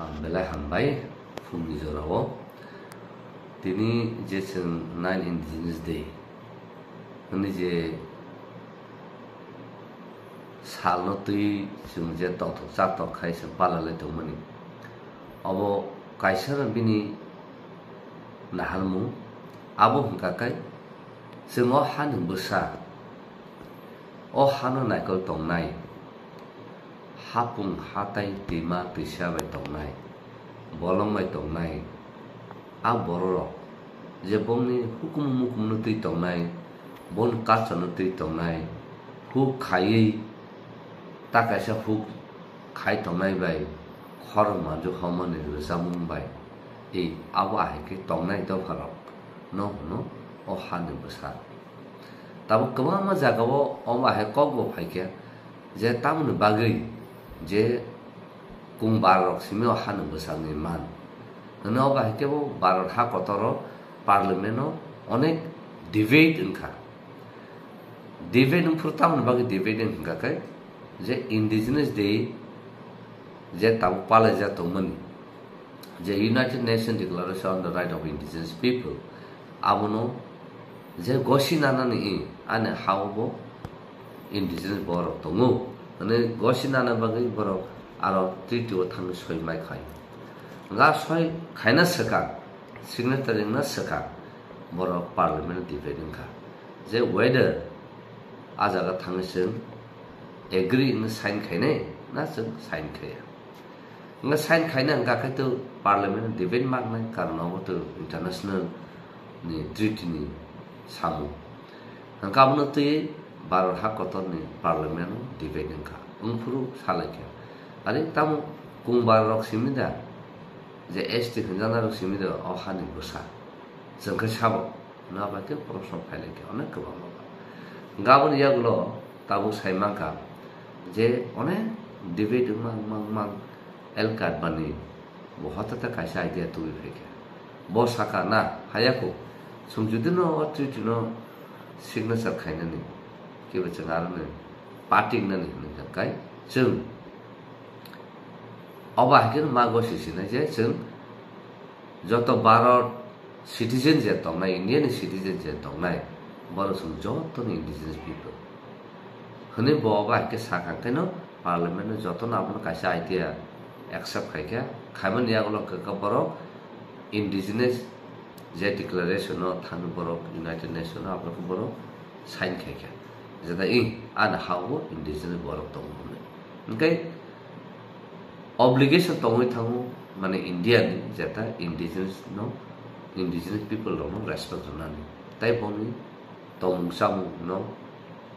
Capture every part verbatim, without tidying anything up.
Ang belai hambai phungni jorao. Tini je chwng nine Indigenous Day hwnwi je salno twi chwng je tongthok chathok khai chwng palalai tongmani. Obo kaisa no bini naharmung, abo hwnkha khe chwng o hani bwsa, o hano naikol tongnai, hapung hatai twima twisa bai tongnai, bolong bai tongnai, a bororok je bongni hukumu mukumu no twi tongnai, boni culture no twi tongnai, huk khaiwi ta kaisa huk khai tongnai bai khorang manju homoni rwchapmung bai, ei abo ahai khe tongnai dopharok no hwno o hani bwsa. Tabuk kwbangma jagao omo hai kok bo phaikha je tamoni bagwi je kung barorok simi o hani bwsakni man hwnwi, obo hai khe bo Bharat ha kotoro parliament o onek debate wngkha. Debate wngphuru tamoni bagwi debate wngkha khe je Indigenous Day je tabuk palaijak tongmani, je United Nations Declaration on the Right of Indigenous People, abono je gosi nanani i ani hao bo indigenous borok tongo hwnwi gosi nana bagwi borok aro treaty o thangwi soi mai khai. Ga soi khaina swkang, signatory wngna swkang borok parliament debate wngkha je whether a jaga thangwi chwng agree wngwi sign khainai na chwng sign khaiya. Wngkha sign khaina hwnkha khe to parliament debate mangnai, karon obo to international ni treaty ni samung. Hwnkha abono twi Bharat ha kotor ni parliament o debate wngkha, wngphuru salaikha. Ari tamo kung barorok simi da, je S T hwnjaknai rok simi da o hani bwsa, chwng khe sabo. Hwnwi abo khe proshno phailaikha onek kwbangma. Gaboni yagulo tabuk sai mankha je onek debate wngma wngma wngma L Kadwani bo hotata kaisa idea tubui phaikha. Bo saka na hayako chwng judino o treaty no signature khainani kebo chwng aroni party wngnani hwnwi kha kai chwng obo hai kheno ma gosi sinai je chwng joto Bharat citizen je tongnai, India ni citizen je tongnai, borok chwng joto ni indigenous people. Hwnwi bo obo hai khe sakha khe no parliament no joto no abono kaisa idea accept khai khe, khaimani yagulo khe borok indigenous je declaration no thangwi borok United Nation no abono borok sign khai khe. Jeta i ani ha o indigenous borok tongo hwnwi. Hwnkhe obligation tongwi thango, mane India ni jeta indigenous no, indigenous people rok no respect rwnani, tai boni tongmung chamung no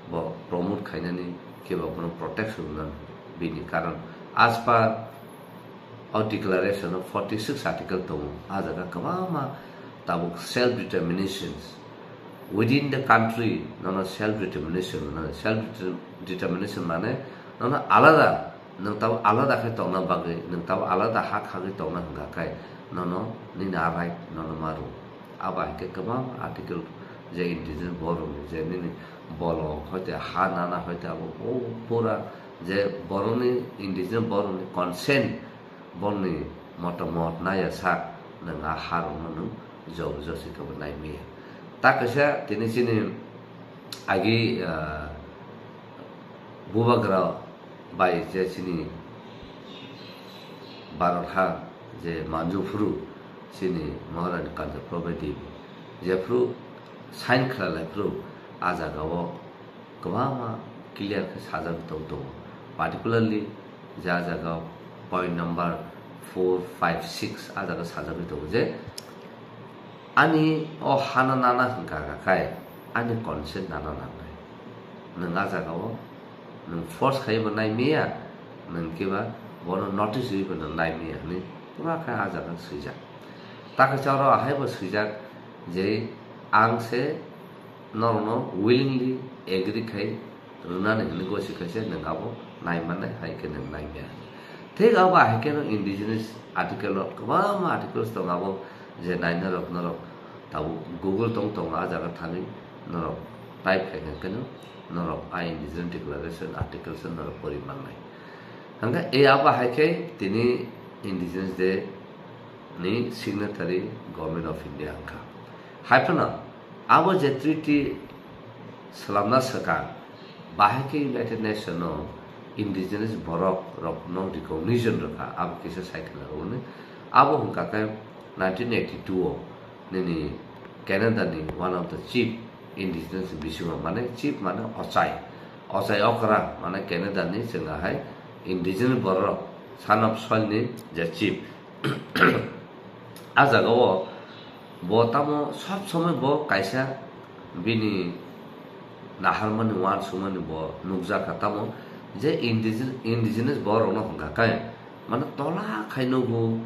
bo promote khainani, kebo bono protection rwnani. Bini karon as per o declaration o forty six article tongo, a jaga kwbangma tabuk self determinations within the country, nono self determination, nono self deter-, determination mane nono alada, nwng tabuk alada khe tongna bagwi, nwng tabuk alada ha khagwi tongna hwnkha khe nono nini a right nono ma rw. Abo hai khe kwbang article je indigenous borok ni je nini bolong hoite ha nana hoite abo pura je borokni indigenous borokni consent, borokni motamot naya sak nwng a harokno nwng job josi khe bo nai maya. Ta kaisa tini chini agi, ah, bubagra bai je chini Bharat ha je manju phuru chini Maharani Kanja Prabha Devi jephuru sign khlai lai phuru a jaga o kwbangma clear khe sajagwi tong tongo, particularly je a jaga point number four five six a jaga sajagwi tongo je ani o hano nana hwnkha kha khai ani consent nana nangnai. Nwng a jaga o nwng force khaiwi bo nai maya, nwng khe ba bono notice rwi bo nwng nai maya hwnwi pura khe a jaga swijak. Ta kaisa oro ahai bo swijak je ang se norokno willingly agree khai rwnani hwnwi gosi khaise nwng abo nai mannai, hai khe nwng nai maya. Thik abo ahai kheno indigenous article o kwbangma articles tongo abo je nai norok, norok tabuk Google tong tongo, a jaga thangwi norok type khai khe kheno norok a indigenous declaration articles o norok pori mannai. Hwnkhe e abo hai khe tini Indigenous Day ni signatory Government of India wngkha. Hai phano abo je treaty swlamna swkang, bahai khe United Nation no indigenous borok rok no recognition rwkha, abo kisa sai khwna rwgwni. Abo hwnkha khe nineteen eighty-two o nini Canada ni one of the chief indigenous bisingo, mane chief mane ochai, ochai okra mane Canada ni chwng ahai indigenous borok son of soil ni je chief. A jaga o bo tamo sob somoi bo kaisa bini naharmani, uansukmani bo nukjakha, tamo je indigen-, indigenous borok no hwnkha khe mane tola khai nugo,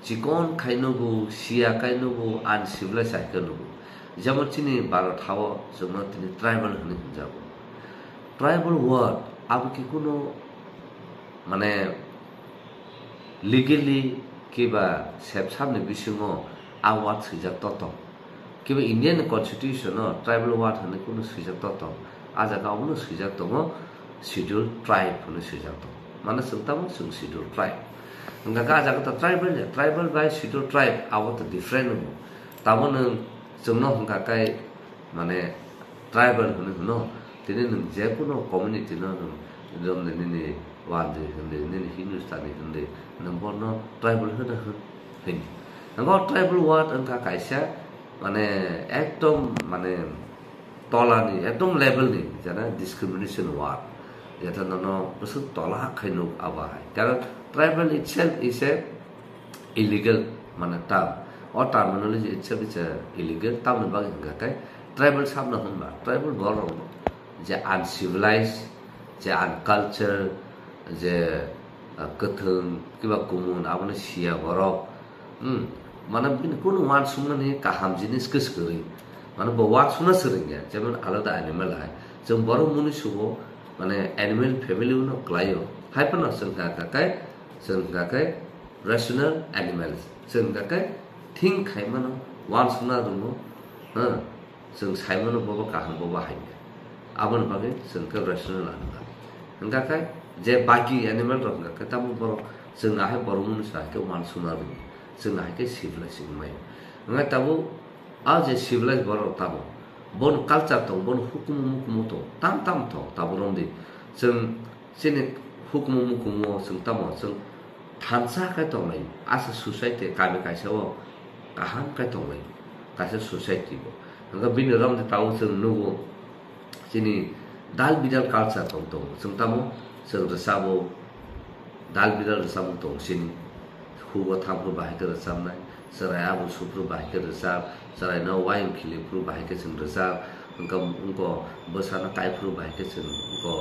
chikon khai nugo, siya khai nugo, uncivilized hai khe nugo. Jemon chini Bharat ha o chwngno tini tribal hwnwi hwnjago. Tribal word abo khe kunu mane legally kiba sepsamni bisingo a word swijak to tong. Kiba Indian constitution o tribal word hwnwi kunu swijak to tong. A jaga obono swijak tongo scheduled tribe hwnwi swijak tongo. Mane chwng tamo chwng scheduled tribe. Hwnkha khe a jaga to tribal ya, tribal bai scheduled tribe abo to different wngo. Tamo nwng chwngno hwnkha khe mane tribal hwnwi hwno, tini nwng je kono community no nwng romni nini Wandi hwnwi, nini Hindustani hwnwi, nwng bono tribal hwno hwn, hwn. Nwng o tribal word wngkha kaisa, mane, ekdom, mane, tolani, ekdom levelni, jena discrimination word. Jeta nono bwswk tola khai nuk abo hai. Karon tribal itself is a illegal, mane, term. O terminology itself is a illegal, tamni bagwi hwnkha khe tribal sabno hwnba, tribal borok je uncivilized, je uncultured, je, ah, kwthwng kiba kumun, abono siya borok. Hmm, mane bini kunu uansukmani kaham jinis kwswk kwrwi. Mane bo uansukna swrwngya, jemon alada animal hai. Chwng borok mwnwi subo, mane animal family-o no kwlaio. Hai phano chwng kha kha khe, chwng kha khe rational animals. Chwng kha khe think khai mano, uansukna rwngno, ha. Chwng sai mano bobo kaham, bobo hamya. Aboni bagwi chwng khe rational animal. Hwnkha khe je baki animal rok hwnkha khe tamo borok chwng ahai borok mwnwi sa hai khe uansukna rwngya. Chwng ahai khe civilized wngmaya. Hwnkhe tabuk a je civilized borok tamo, bono culture tong, bono hukumu mukumu tong, tam tam tong, tabuk romdi. Chwng chini hukumu mukumu o chwng tamo, chwng thansa khe tonglai, asa society kami kaisa o kaham khe tonglai, kaisa society bo. Hwnkhe bini romdi tabuk chwng nugo, chini dal bidal culture tong tongo, chwng tamo chwng rwchabo, dal bidal rwchapmung tongo chini, hugo thangphru bahai khe rwchapnai, chwrai abo suphru bahai khe rwchap, chwraino wayung khiliphru bahai khe chwng rwchap, wngkha wngko bwsano kaiphru bahai khe chwng wngko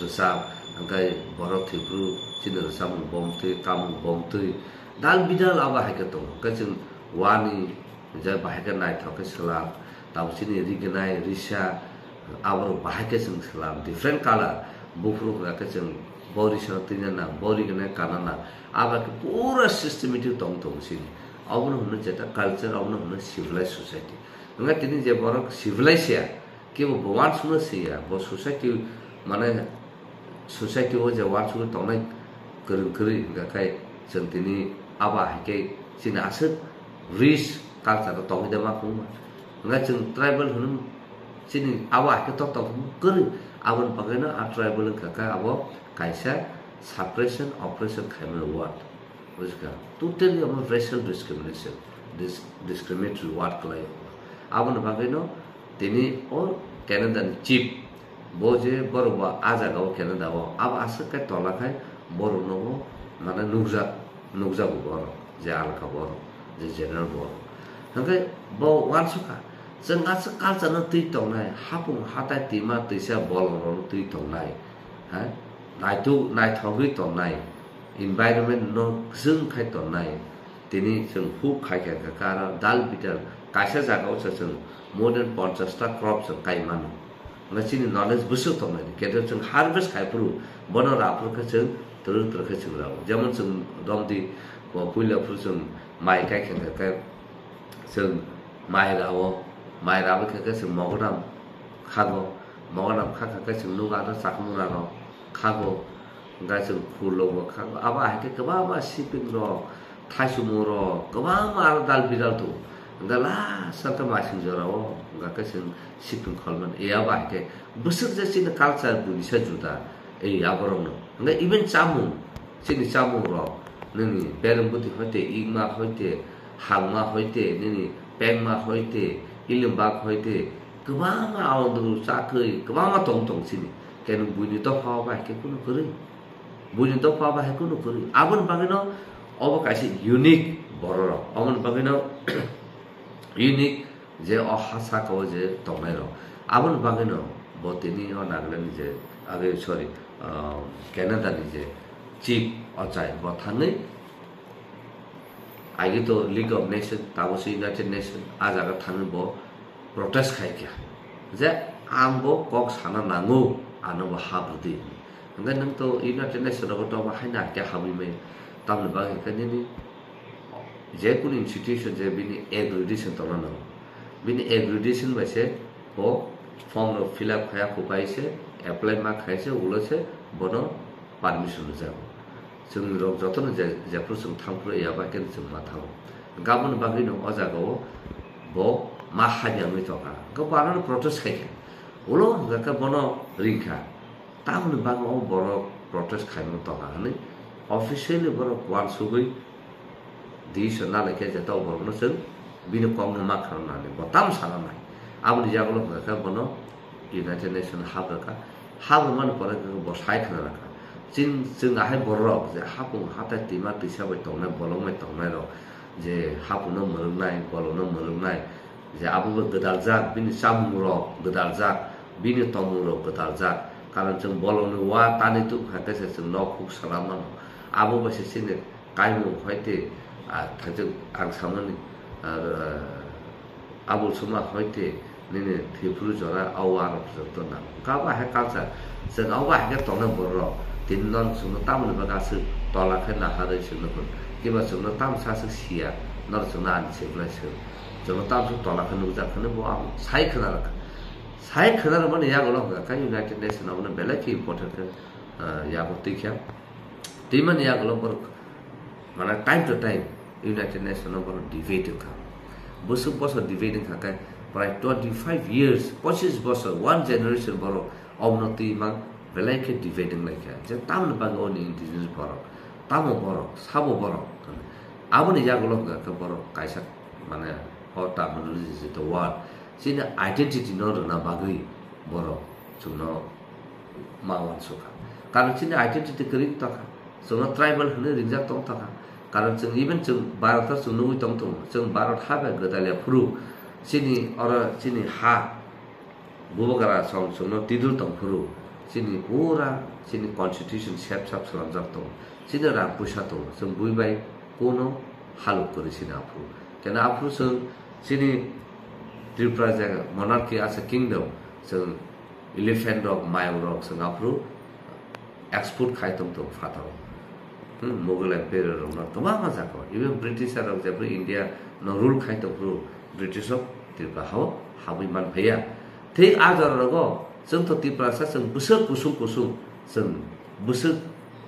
rwchap, hwnkhe borok thwiphru chini rwchapmung bomtwi, kamung bomtwi, dal bidal abo hai khe tongo. Hwnkhe chwng wani je bahai khe naithok khe swlak, tabuk chini rignai, risa, aborok bahai khe chwng swlak, different color, buphuru hwnkha khe chwng bo risano twina nang, bo rignai kana nang, abo khe pura systematic tong tongo chini. Obono hwno jeta culture, obono hwno civilized society. Hwnkhe tini je borok civilized ya, kebo bo uansukna siya, bo society, mane, society o je uansugwi tongnai kwrwng kwrwi hwnkha khe chwng tini abo hai khe chini aswk rich culture o tongwi de ma khungma. Hwnkhe chwng tribal hwnwi chini abo hai khe tok tok kwrwi, aboni bagwino a tribal wngkha khe abo kaisa suppression, oppression khaimani word. Bujikha? Totally abo racial discrimination, dis-, discriminatory word kwlaio. Aboni bagwino tini o Canada ni chief, bo je borok bo a jaga o Canada o, abo aswk khe tola khai borok no bo mane nukjak, nukjago borok, je alka borok, je general borok. Hwnkhe bo uansukha, chwng aswk culture no twi tongnai, hapung hatai twima twisa bolong rok no twi tongnai, ha? Naituk, naithogwi tongnai, environment no kwchwng khai tongnai, tini chwng huk khai kha khe karo dal bidal kaisa jaga o se chwng more than ponchash ta crop chwng kai mano. Hwnkhe chini knowledge bwswk tongnai, khe chwng harvest khai phuru bono ra phuru khe chwng twrwk twrwk khe chwng rao. Jemon chwng romdi, bo puila phuru chwng mai kai khe khe chwng mai rao, mai rao khe khe chwng mogodam khago, mogodam kha khe khe chwng nugo ano chakmung rano khago. Hwnkhe chwng khulungo kha, abo hai khe kwbangma sipingrok, thaisumorok, kwbangma aro dal bidal tongo. Hwnkhe last o khe masing jorao hwnkhe chwng sipin kholmani. E abo hai khe bwswk je chini culture buini se juda, e aborokno. Hwnkhe even chamung, chini chamungrok, nini bereng bwtwi hoite, ikma hoite, hangma hoite, nini pengma hoite, ilimbak hoite, kwbangma aondru chakwi, kwbangma tong tong chini. Khe nwng buini dopha o bai khe kunu kwrwi. Buini dopha o bai khe kunu kwrwi. Aboni bagwino obo kaisa unique bororok. Aboni bagwino unique je o ha saka o je tongnairok. Aboni bagwino bo tini o Nagaland ni je, age, sorry, ah, Canada ni je chief ochai bo thangwi agi to League of Nation, tamo se United Nation, a jaga thangwi bo protest khai kha je ang bo kok sana nango, ano bo hap rwdi. Hwnkhe nwng to United Nation rogo to obo haino hakhe habwi maya, tamni bagwi hwnkhe nini je kunu institution je bini accreditation tongna nango, bini accreditation bai se bo form rok fill up khaya, kuphai se apply ma khai se, ulo se bono permission rwjago. Chwng rok jotono je, jephru chwng thangphru ya bai khe chwng ma thango. Gabon bagwi no o jaga o bo ma habya wngwi tongkha. Hwnkhe bo ano protest khai kha. Ulo hwnkha khe bono ring kha. Tamoni bagwi o borok protest khaimung tongkha hwnwi officially borok uansugwi decision nalai khe je to borokno chwng bini kokno ma kharoknani bo tamo sana nai. Aboni yagulo hwnkha khe bono United Nation hap rwkha. Hap rwmani pore hwnkha khe bo sai khna rwkha. Chwng, chwng ahai borok je hapung hatai twima twisa bai tongnai, bolong bai tongnai rok je hapungno mwrwknai, bolongno mwrwknai, je abo bo gwdaljak, bini chamungrok gwdaljak, bini tongmungrok gwdaljak. Karon chwng bolongni wa tani tuk hai khe se chwng nok huk sana mano. Abo bai se chini kaimung hoite, ah, thajak ang samani, ah, abul suma hoite nini thwiphuru jora o warok joto nang. Kabo hai culture, chwng abo hai khe tongnai borok. Tini norok chwngno tamoni bagwi aswk tola khe naharwi chwngno hwn. Kiba chwngno tamsa aswk siya, norok chwngno ani se belai swng. Chwngno tamsa tola khe nukjak hwnwi bo ang sai khna rwkha. Sai khna rwmani yagulo hwnkha khe United Nation abono belai khe important khe, ah, yago twi khe. Twimani yagulo borok, mane, time to time United Nation o borok debate wngkha. Bwswk bosor debate wngkha khe prai twenty five years, pochis bosor, one generation borok obono twi mang belai khe debate wnglaikha. Je tamoni bagwi oni indigenous borok, tamo borok, sabo borok. Aboni yagulo hwnkha khe borok kaisa, mane, o terminology je to word, chini identity no rwna bagwi borok chwngno ma uansukha. Karon chini identity kwrwi tongkha. Chwngno tribal hwnwi ringjak tong tongkha. Karon chwng even chwng Bharat o chwng nugwi tong tongo. Chwng Bharat ha bai gwdal ya phuru chini oro chini ha bubagra song chwngno tidul tong phuru chini pura chini constitution sep sap swnamjak tongo. Chini rang puisa tongo. Chwng bui bai kuno haluk kwrwi chini aphuru. Kena aphuru chwng chini Tripura je monarchy as a kingdom, chwng elephant rok, mayung rok chwng aphuru export khai tong tong phataro. Hmm, Mughal Emperor rok no kwbangma jaga o. Even British rok jephru India no rule khai tong phuru British rok Tripura hao habwi man phaiya. Thik a jora rogo chwng to Tiprasa chwng bwswk kusung kusung chwng bwswk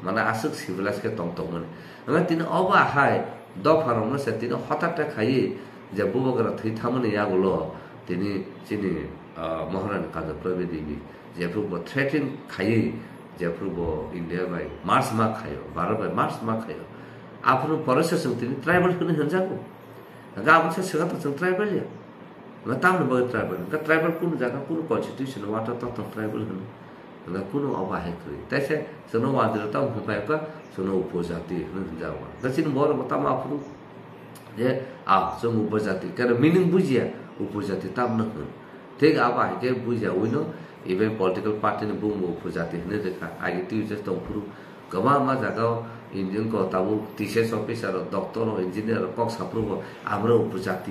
mane aswk civilized khe tong tong mani. Hwnba tini obo ahai dopha rok no se tini hotate khaiwi je bubagra thwi thamani yagulo tini chini, ah, Maharani Kanchanprabha Devi jephru bo threaten khaiwi jephru bo India bai march ma khaio, Bharat bai march ma khaio. Aphuru pore se chwng tini tribal hwnwi hwnjago. Hwnkhe abo se swkang to chwng tribal ya. Hwnkhe tamoni bagwi tribal? Hwnkhe tribal kunu jaga kunu constitution o water tong tong tribal hwno. Hwnkhe kunu obo hai kwrwi. Tei se chwngno wanjwiro tamo hwnphai kha chwngno upojati hwnwi hwnjago. Hwnkhe chini borok bo tamo aphuru je, ah, chwng upojati. Kero meaning bujiya, upojati tamno hwn. Thik abo hai khe bujiya wino even political party ni bumung bo upojati hwnwi rwkha. Agi twi je tong phuru kwbangma jaga o Indian ko tabuk T C S officer rok, doctor rok, engineer rok kok saphuru bo amro upojati.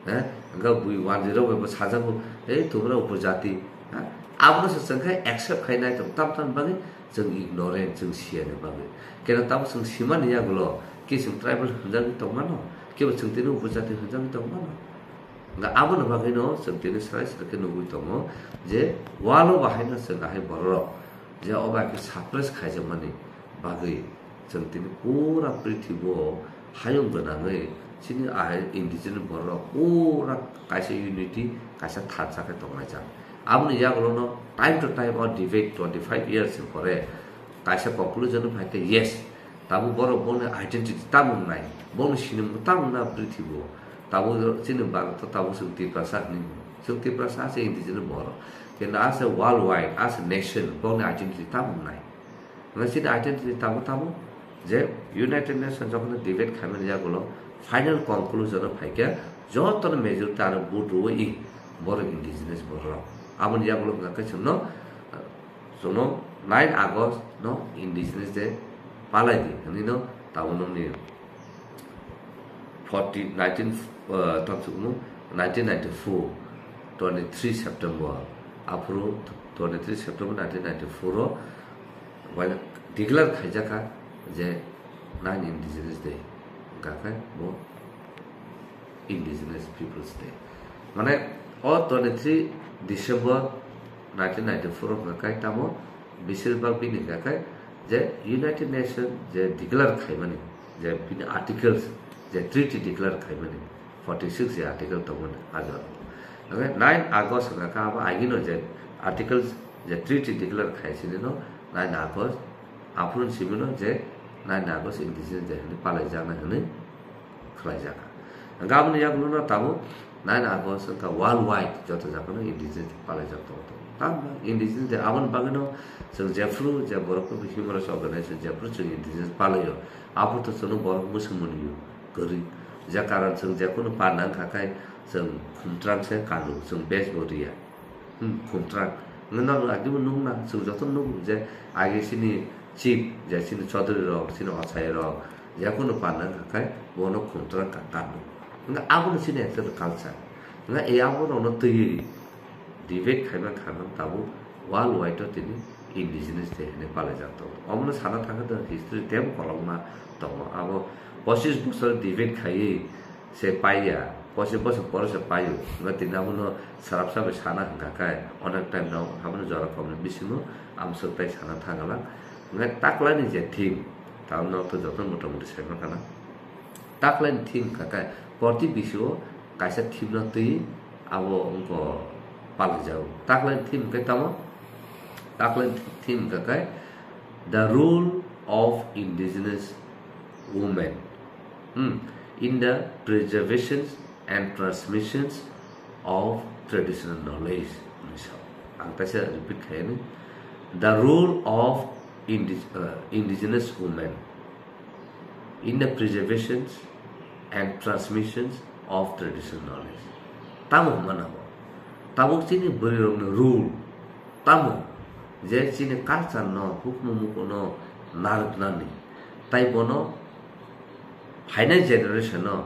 Eh, hwnkhe bui wanjwirok bai bo sajago, "Ei, tubura upojati." Ha? Abono se chwng khe accept khai nai tong, tam tam bagwi chwng ignorant, chwng siya ni bagwi. Keno tamo chwng simani yagulo, khe chwng tribal hwnjagwi tongmano, kebo chwng tini upojati hwnjagwi tongmano. Hwnkhe aboni bagwino chwng tini srai srai khe nugwi tongo je walo bahaino chwng ahai bororok je obo hai khe suppress khaijakmani, bagwi chwng tini pura prithibo hayung gwnangwi chini ahai indigenous borok pura kaisa unity, kaisa thansa khe tonglaijak. Aboni yagulono time to time o debate twenty five years ni pore kaisa conclusion phai khe, yes, tabuk borok boni identity tamo wngnai, boni sinimung tamo wngna prithibo. Tabuk chini Bharat o tabuk chwng Tiprasa hinwi mano. Chwng Tiprasa ase indigenous borok. Kintu ase worldwide, ase nation, boni identity tamo wngnai. Hwnba chini identity tamo tamo je United Nations jokhon debate khaimani yagulo final conclusion o phaikha, jotono majority aro vote rwui borok indigenous borok. Aboni yagulo hwnkha khe chwngno, chwngno nine August no Indigenous Day palai di hwnwi no tabuk nokni forty, nineteen, uh, tong chukno nineteen ninety-four, twenty-three September, aphuru twenty-three September nineteen ninety-four o waina declare khaijakha je nine Indigenous Day, hwnkha khe bo Indigenous Peoples Day. Mane o twenty-three December nineteen ninety-four o hwnkha khe tamo besirbhag bini hwnkha khe je United Nation je declare khaimani, je bini articles, je treaty declare khaimani, forty six je article tongmani a jora. Hwnkhe nine August hwnkha khe abo agino je articles, je treaty declare khai sini no nine August, aphuru simi no je nine August Indigenous Day hwnwi palaijaknai hwnwi khlaijakha. Hwnkhe aboni yagulo no tabuk nine August wngkha worldwide joto jagano Indigenous Day palaijak tongo. Tamo Indigenous Day aboni bagwino chwng jephru je borok Human Rights Organization jephru chwng Indigenous palaio, aphuru to chwngno borok mwswk mwnwio kwrwi. Je karon chwng jekunu panna wngkha khe chwng khumtrang se kanu, chwng bes bo riya. Hmm, khumtrang. Nang agibw nukna, chwng joto nugo je age chini chief, je chini chaudhary rok, chini ochai rok, jekunu panna wngkha khe bono khumtrang ka-, kanu. Hwnkhe abono chini actual culture. Hwnkhe e aborokno twiwi debate khaima khanang tabuk worldwide o tini Indigenous Day hinwi palaijak tongo. Omono sana thangkhe to history teibo kolokma tongo. Abo pochis bosor debate khaiwi se paiya, pochis bosor pore se paio. Hwnkhe tini abono swrapsa bai sana hwnkha khe onek time no abono jora komni bisingo amswk tai sana thangala. Hwnkhe taklaini je theme, tabuk no to joto motamoti saima khana. Taklaini theme hwnkha khe proti bisio kaisa theme no twi abo wngkha palaijago. Taklaini theme hwnkhe tamo? Taklaini theme hwnkha khe The Role of Indigenous Women, hmm, in the Preservation and Transmissions of Traditional Knowledge. Ang kaisa repeat khaini, The Role of Indig-, uh, Indigenous Women in the Preservation and Transmissions of Traditional Knowledge. Tamo hwnmano bo? Tabuk chini bwrwirokni role tamo je chini culture no, hukumu mukumu no narwknani, tai bono phainai generation no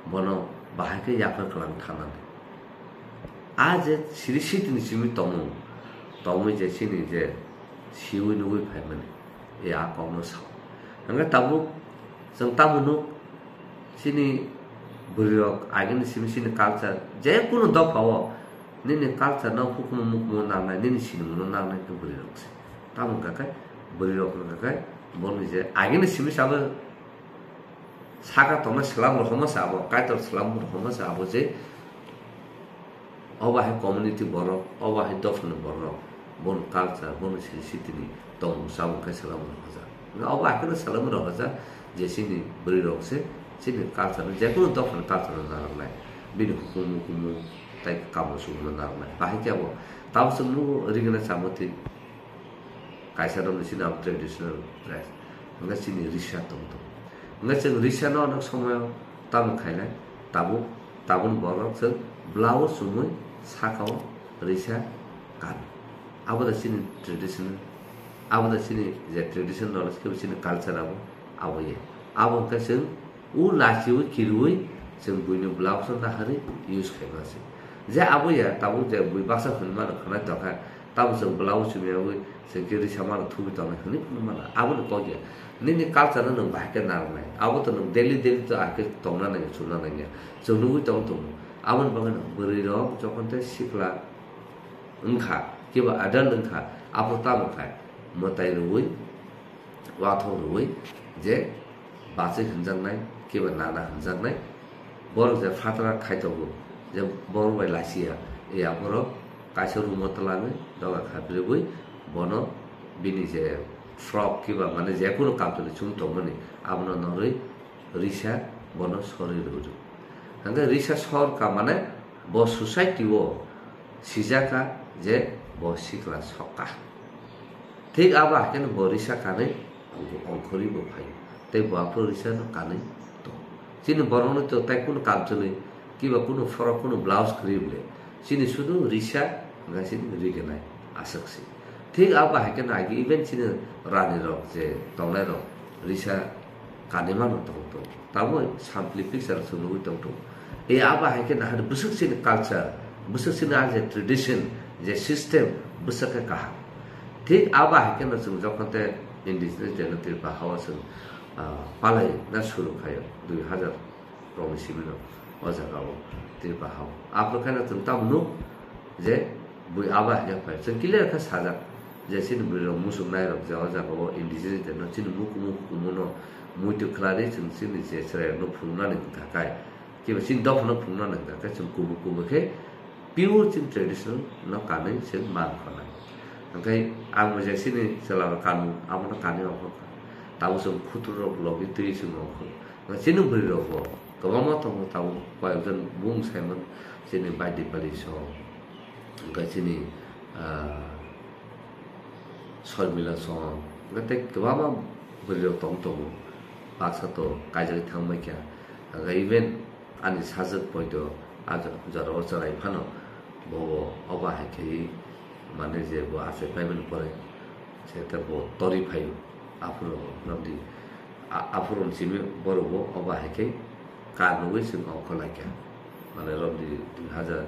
bono bahai khe yaphar kwlang thanani. A je siri sitini simi tongmung, tongwi je chini je siwi nugwi phaimani, e a kokno sao. Hwnkhe tabuk chwng tamo nuk, chini bwrwirok agini simi chini culture, je kunu dophao nini culture no hukumu mukumu nangnai, nini sinimung no nangnai khe bwrwirok se. Tamo hwnkha khe bwrwirok hwnkha khe boni je agini simi sabo saka tongnai swlam rok hwnma se abo, Kaitor swlam rok hwnma se abo je obo hai community borok, obo hai dophani borok, boni culture, boni siri sitini tongmung chamung khe swlam rok hwnjak. Hwnkhe obo hai kheno swlam rok hwnjak je chini bwrwi rok se chini culture no, jekunu dophani culture no narwknai, bini hukumu mukumu tai kamu sukumu narwknai. Bahai khe abo tamo chwng nugo rigena chamwtwi. Kaisa rokni chini abo traditional dress. Hwnkhe chini risa tong tong. Hwnkhe chwng risa no onek somoyo tamo khainai, tabuk, tabukni borok chwng blouse chumui sakao risa kano. Abo da chini traditional, abo da chini je traditional knowledge khe chini culture abo, abo ye. Abo hwnkhe chwng O lachiui kiriui chwng buino blouse no naharwi use khaima se. Je abo ya, tabuk je bui baksa hwnwi mano khwnai tongkha, tamo chwng blouse chumyaui chwng khe risa mano thubui tongnai hwnwi phano mano. Aboni kok ya. Nini culture no nwng bahai khe narwknai. Abo to nwng daily daily to ahai khe tongna nangya, chumna nangya. Chwng nugui tong tongo. Aboni bagwi no bwrwi rok jokhon tei sikla wngkha, kiba adult wngkha, aphuru tamo khai mwtai rwui Wathok rwui je bachwi hwnjaknai, kiba nana hwnjaknai, borok je phatara khaitogo, je borok bai lachiya, ya borok kaisa room o twlangwi doga khabribwi bono bini je frock kiba mane jekunu kamchwlwi chum tongmani abono norwi risa bono sori rwdi. Hwnkhe risa sor ka mane bo society o sijaka je bo sikla sokka. Thik abo hai kheno bo risa kanwi ongkhorwi bo phaio. Tei bo aphuru risa no kanwi tongo. Chini borok no to tai kunu kamchwlwi kiba kunu frock kunu blouse kwrwi bole. Chini sudu risa hwnkhe chini riganai aswk se. Thik abo hai kheno agi even chini rani rok je tongnai rok risa kanwi mano tong tong. Tamo sample picture chwng nugwi tong tong. E abo hai khe nahar bwswk chini culture, bwswk chini a je tradition, je system, bwswk khe kaham. Thik abo hai khe no chwng jokhon te indigenous day no Tripura hao chwng, ah, palai na suru khaio dui hazar rokni simi no o jaga o Tripura hao. Aphuru khe no chwng tamo nuk je bui abo hai khe phai. Chwng clear khe sajak je chini bwrwi rok muchung nai rok je o jaga o indigenous day no chini mukumu hukumu no muitu khlai chwng chini je chwrai rok no phunuknani hwnkha kai. Kiba chini dophano phunukna nangkha khe chwng kubui kubui khe pure chini traditional no kanwi chwng man khonai. Hwnkhe ang bo je chini chwla rok kanmung abono kanwi ongkha. Tabuk chwng khutur rok logi twi chwng ongkha. Hwnkhe chini bwrwi rok bo kwbangma tongo tabuk koyekjon bung saimano chini bai Dipali song. Hwnkhe chini, ah, Sormila song, hwnkhe tei kwbangma bwrwi rok tong tongo, baksa to kaijagwi thang bai kha. Hwnkhe even ani sajwk poito a jora o chwrai phano bo bo obo hai khe mane je bo achai paimani pore se ta bo tori phaio aphuru romdi. A-, aphuru simi borok bo obo hai khe kar nugwi chwng ongkho lai kha. Mane romdi dui hazar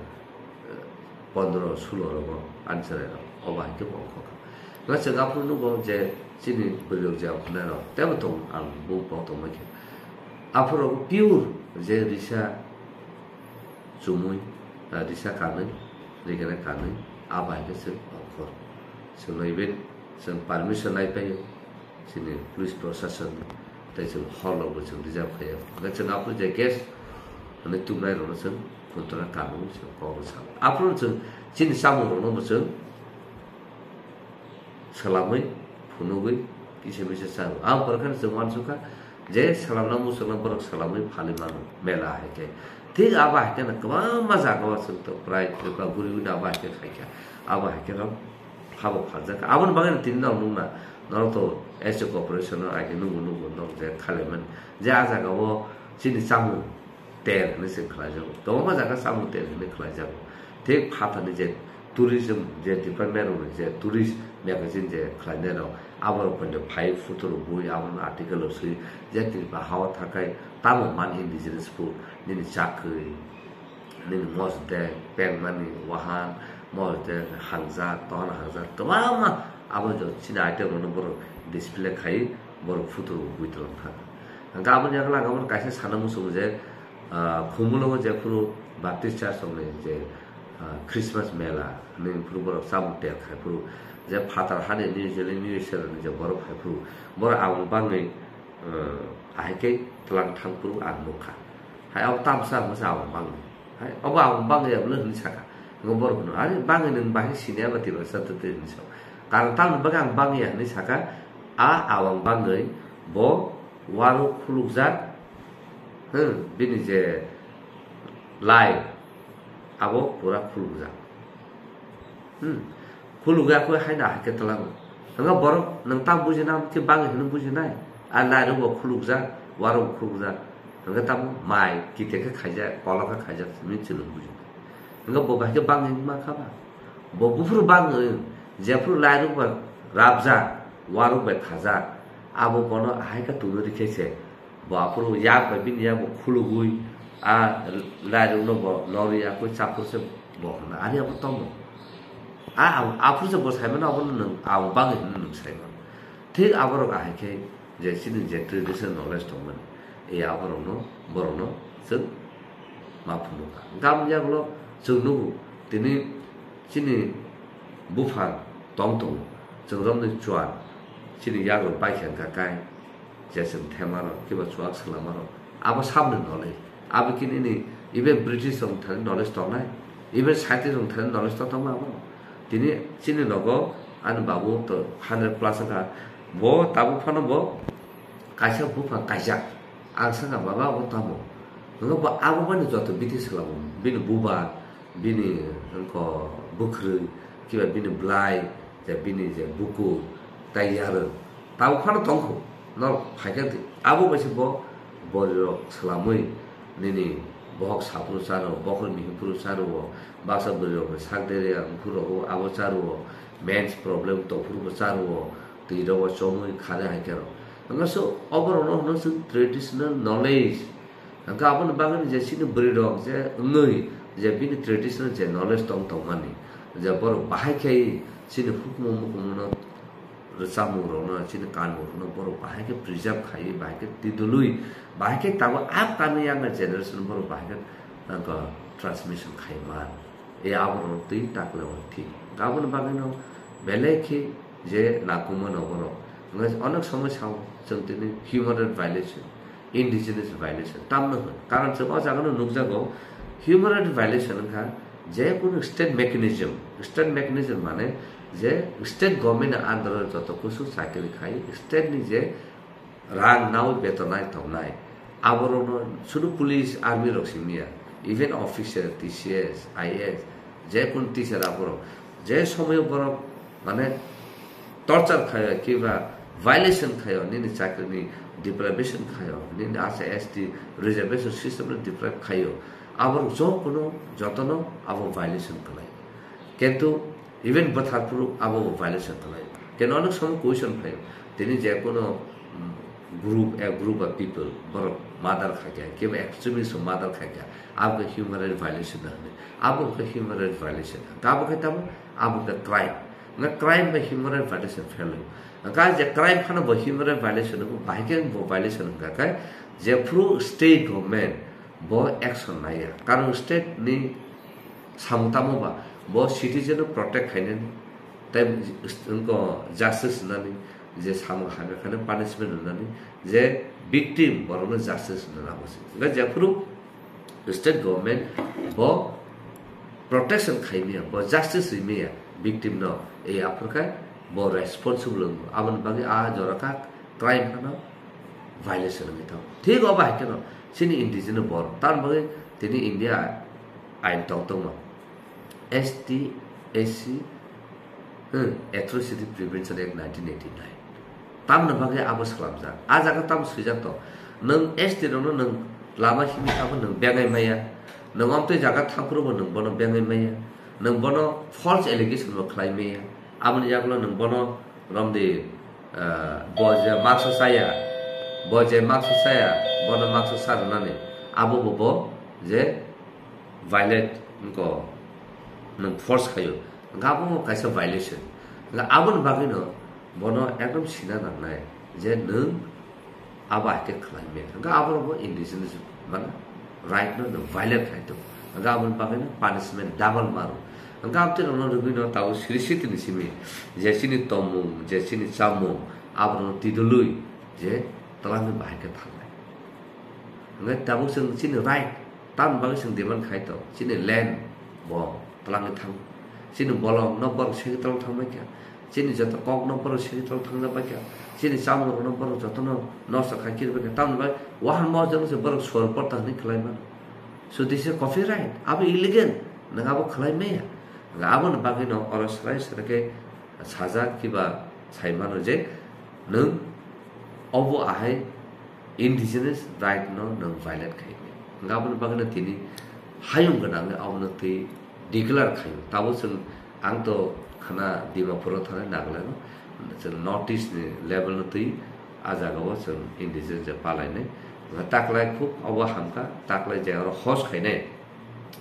pondro sulo rogo ani chwrai rok obo hai khe bo ongkho kha. Hwnkhe chwng aphuru nugo je chini bwrwi rok je ongkhonai rok teibo tong ang bo bo tongbai khe. Aphuru pure je risa chumui, ah, risa kanwi, rigena kanwi, abo hai khe chwng ongkhor. Chwng even chwng permission nai paio. Chini police proshashan tei chwng hor rok bo chwng rijak phai ya. Hwnkhe chwng aphuru je gas hwnwi tubunai rokno chwng khunthana kanwi chwng kok rw salo. Aphuru chwng chini chamung rokno bo chwng swlamwi phunugwi kisa misa chao. Ang pore khe chwng uansukha je swlamna muchungna borok swlamwi phalwi mano mela hai khe. Thik abo hai kheno kwbangma jaga o chwng tok prai Tripura guri guri abo hai khe khai kha. Abo hai kheno habo phaljak kha. Aboni bagwi no tini nok nukna norok to S C corporation no ai khe nugo nugo nok je khalaimani. Je a jaga o chini chamung ter hinwi se khlaijago. Kwbangma jaga chamung ter hinwi khlaijago. Thik phatarni je tourism je department rokni je tourist magazine je khlainai rok, aborok phai phai photo rok bui abono article rok swi je Tripura hao thakai tamo man indigenous food nini chakri. Nini mosdek, pengmani, wahan, mosdek, hangjak, tohon hangjak, kwbangma abo je chini item rokno borok display khai, borok photo rok bui tongthang. Hwnkhe aboni yagulo ang abono kaisa sana muchungo je, ah, Khumulwngo jephuru Baptist Church rokni je, ah, Christmas mela hinwi phuru borok chamung ter khai phuru je phatar hani New Zealand, U S A rokni je borok phai phuru borok aboni bagwi, ah, ahai khe twlang thang phuru ang nukha. Hai abo tamsa hwnsa aboni bagwi. Hai, obo aboni bagwi ya bwle hwnwi saka. Hwnkhe borok hwno, "Are, bagwi nwng bahai siniya ba twibar sa twi twi," hwnwi sa. Karon tamni bagwi ang bagwi ya hwnwi saka, a aboni bagwi bo uaro khulukjak, hmm, bini je lai abo pura khulukjak. Hmm. Khulukya khe haino ahai khe twlango. Hwnkhe borok nwng tamo bujina khe bagwi hwnwi bujinai. A lairok bo khulukjak, uarok bo khulukjak. Hwnkhe tamo mai kiti khe khaijak, kolok khe khaijak hinwi chwng bujinai. Hwnkhe bo bai khe bagwi wngma kha ba? Bo buphuru bagwi, jephuru lairok bai rabjak, uarok bai khajak, abo bono ahai khe tongwi rwkhe se. Bo aphuru yak bai bini yak bo khulugwi a lairokno bo norwi yakwi chaphur se bo hwnna. Ani abo tomo. A, a, aphuru se bo saimano abono nwng, abo bagwi hwnwi nwng saimano. Thik aborok ahai khe je chini je traditional knowledge tongmani, e aborokno, borokno chwng ma phunukha. Hwnkhe aboni yagulo chwng nugo tini chini buphang tong tongo, chwng romni chuan, Chini yago bai khe wngkha kai, je chwng thema rok, kiba chuak swlama rok, abo sabni knowledge. Abo khe nini even British rok thani knowledge tongnai, even scientist rok thani knowledge tongtongma abo. Tini chini nogo ani babu to hundred plus wngkha, bo tabuk phano bo kaisa buphang kaijak. Ang sakha, "Baba, abo tamo?" Hwnba bo abo bani joto biti swlamo, bini buba, bini hwnkhe bwkhwrwi, kiba bini bwlai, je bini je bukur, tai yarwng, tabuk phano tongkho, norok phaikha di. Abo bai se bo borirok swlamwi nini bohok saphuru charo, bokhorok mihiphuru charo, baksa bwrwirokni sak deria wngphuru rogo abo charo, mens problem tongphuru bo charo, twi rogo chomwi khare hai khe rok. Hwnba so oborokno hwno chwng traditional knowledge. Hwnkhe aboni bagwi je chini bwrwi rok je wngwi je bini traditional je knowledge tong tongmani, je borok bahai khe chini hukumu mukumu no rwchapmung rokno, chini kanmung rokno borok bahai khe preserve khaiwi, bahai khe tidulwi, bahai khe tabuk upcoming younger generation borok bahai khe, uh, transmission khaiman. E aborok twi takle o thik. Aboni bagwino belai khe je nangkukmano borok. Hwnba onek somoi sao chwng tini human right violation, indigenous violation tamno hwn. Karon chwng o jagano nukjago human right violation wngkha je kunu state mechanism. State mechanism mane je state government ni under o joto kusu chakri khai, state ni je rang nawi beton nai tongnai. Aborokno sudu police, army rok simi ya, even officer, T C S, I A S, je kun teacher aborok, je somoyo borok mane torture khayo, kiba violation khayo, nini chakrini deprivation khayo, nini asa S T reservation system no deprive khayo, aborok jokono jotono abo violation khlai. Kintu even bwtharphuru abo bo violation khlai. Keno onek somo question phaio. Tini je kono, mm, group, a group of people, borok murder khaikha, kebo extremist murder khaikha, abo khe human right violation na hwnwi. Abo khe human right violation. Abo khe tamo, abo khe crime. Nga crime bai human right violation phailwi. Nga je crime phano bo human right violation, bo bahai khe bo violation wngkha khe, jephru state government bo action naiya. Karon state ni samung tamo ba, bo citizen no protect khainani, tei wngkha justice wngnani, je samung hamya khainai punishment wngnani, je victim borokno justice wngnani abo se. Hwnkhe jephru state government bo protection khaimaya, bo justice rimaya victim no, e aphuru khe bo responsible wngo. Aboni bagwi a jora kha crime phano violation wngwi thango. Thik obo hai kheno chini indigenous borok. Tamoni bagwi tini India ain tong tongma. S T, S C, hmm, Atrocity Prevention Act nineteen eighty-nine. Tamoni bagwi abo swlamjak. A jaga tamo swijak to. Nwng S T rokno nwng lama himwi thangbo nwng bengai maya. Nwng omtwi jaga thangphuru bo nwng bono bengai maya. Nwng bono false allegation bo khlai maya. Aboni yagulo nwng bono romdi, ah, bo je maksa chaya, bo je maksa chaya, bono maksa cha rwnani, abo bo, bo je violate wngkha, nwng force khaio, wngkha abo kaisa violation. Wngkha aboni bagwino bono ekdom sina nangnai je nwng abo hai khe khlai maya. Hwnkhe aborok bo indigenous mane right no no violate khai tongo. Hwnkhe aboni bagwi no punishment double maro. Hwnkhe amtwi rokno rwgwi no tabuk siri sitini simi je chini tongmung, je chini chamung, aborokno tidulwi je twlangwi bahai khe thangnai. Hwnkhe tabuk chwng chini right, tamoni bagwi chwng demand khai tongo, chini land bo twlangwi thang. Chini bolong no borok segi tolong thang bai kha. Chini joto kok no borok segi tolong thang bai kha. Chini chamung rok no borok joto no nosto khai kir bai kha. Tamoni bai wahan mo jang se borok sor porta hwnwi khlai mano. So this is copyright. Abo illegal. Nang abo khlai maya. Aboni bagwi no oro srai srai khe sajak kiba sai mano je nwng obo ahai indigenous right no nwng violate khai maya. Aboni bagwi no tini hayung gwnang abono twi declare khaio. Tabuk chwng, ang to khana Dimapur o thangnai, Nagaland o, chwng North East ni level no twi a jaga o chwng indigenous je palainai. Taklai khub obo hamkha, taklai je oro host khainai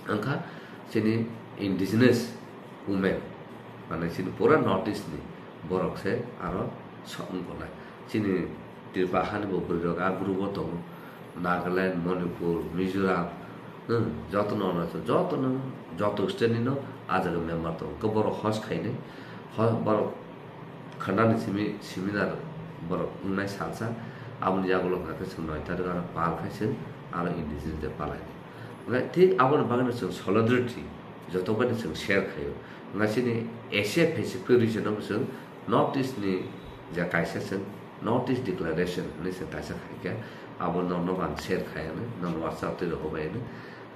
wngkha chini indigenous women, mane chini pura North East ni borok se aro sok wngkha nai. Chini Tripura hani bo bwrwi rok a group o tongo, Nagaland, Manipur, Mizoram, hmm, joto no Arunachal, joto no, joto state ni no a jaga member tongo. Khe borok host khainai, ho-, borok khwnani simi seminar Borok wngnai salsa, aboni yagulo hwnkha khe chwng noi tarik aro pal khai chwng aro indigenous day palai. Hwnkhe thik aboni bagwino chwng solidarity joto bai chwng share khaio. Hwnkhe chini Asia Pacific region o chwng North East ni je kaisa chwng North East Declaration hinwi chwng kaisa khaikha, abo norok no ang share khai anw, norok WhatsApp twi rw bai anw.